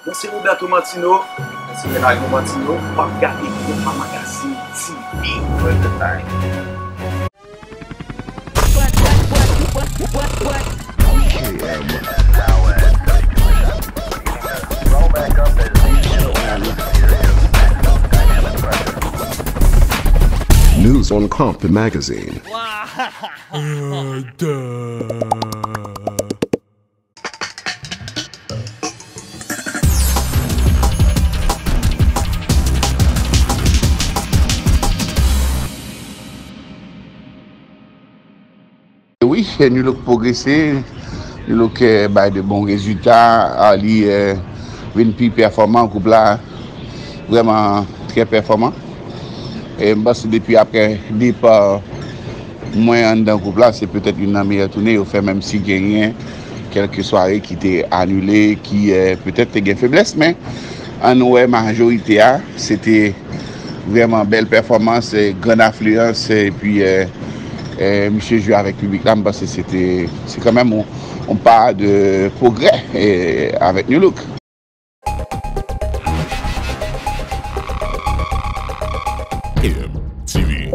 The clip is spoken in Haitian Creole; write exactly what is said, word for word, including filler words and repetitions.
Mwen se Roberto Martino. Mwen se Renario Martino. W ap gade Konpa Magazine T V all the time. News on Konpa Magazine. Wi, Nu Look pwogrese, Nu Look eh, bay de bon rezilta, Arly eh, vin pi pèfòman, gwoup la vrèman trè pèfòman. E m panse depi aprè depa mwen anndan gwoup la, se petèt youn nan meyè tounen yo fè, menm si genyen kèlke sware ki te anile, ki eh, petèt te gen feblès, men ann wè majorite a, se te vrèman bèl pèfòmans, eh, grann afliyans, epi eh, eh, misye jwe avèk piblik la, m panse se te, se kanmenm yon, yon pa de pwogrè eh, avèk Nu Look. M T V.